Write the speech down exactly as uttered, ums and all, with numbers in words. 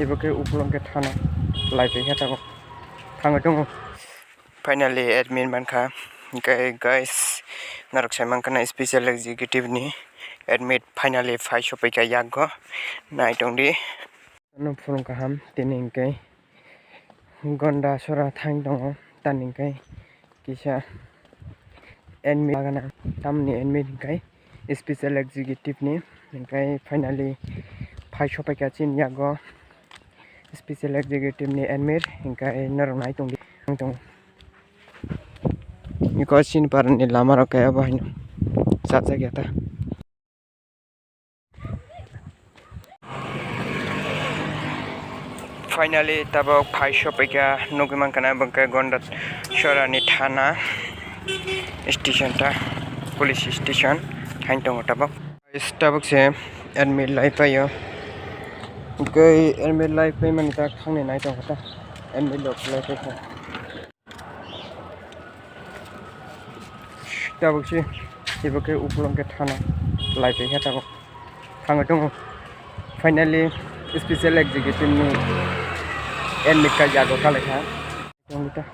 Ebo khe ukulok khe thana lai paikha tabuk thangwi tongo. Finally admit mankha. Hwnkhe guys, norok sai mankha na special executive ni admit finally phai sopaikha yago. Nai tongdi. Ano phunuk kaham tini hwnkhe Gonda sora thang tongo, tamni hwnkhe kisa admit lagana, tamni admit hwnkhe special executive ni, hwnkhe finally phai sopaikha chini yago special executive ni admit, hwnkhe norok nai tongdi, nai tongo. Iko chini parani lama rok khe abo haino chajak ya ta. Finally tabuk phai sopaikha, nugwi mankha na abo khe Gonda sorani thana station ta, police station thain tongo tabuk. Guys, tabuk se admit lai paio. Hwnkhe admit lai paimani ta khangni nai tongkha ta, admit rok lai paikha. Tabuk se, ebo khe ukulok khe thana lai paikha tabuk. Thangwi tongo. Finally, special executive ni admit card yago kalaikha. Tongwi ta.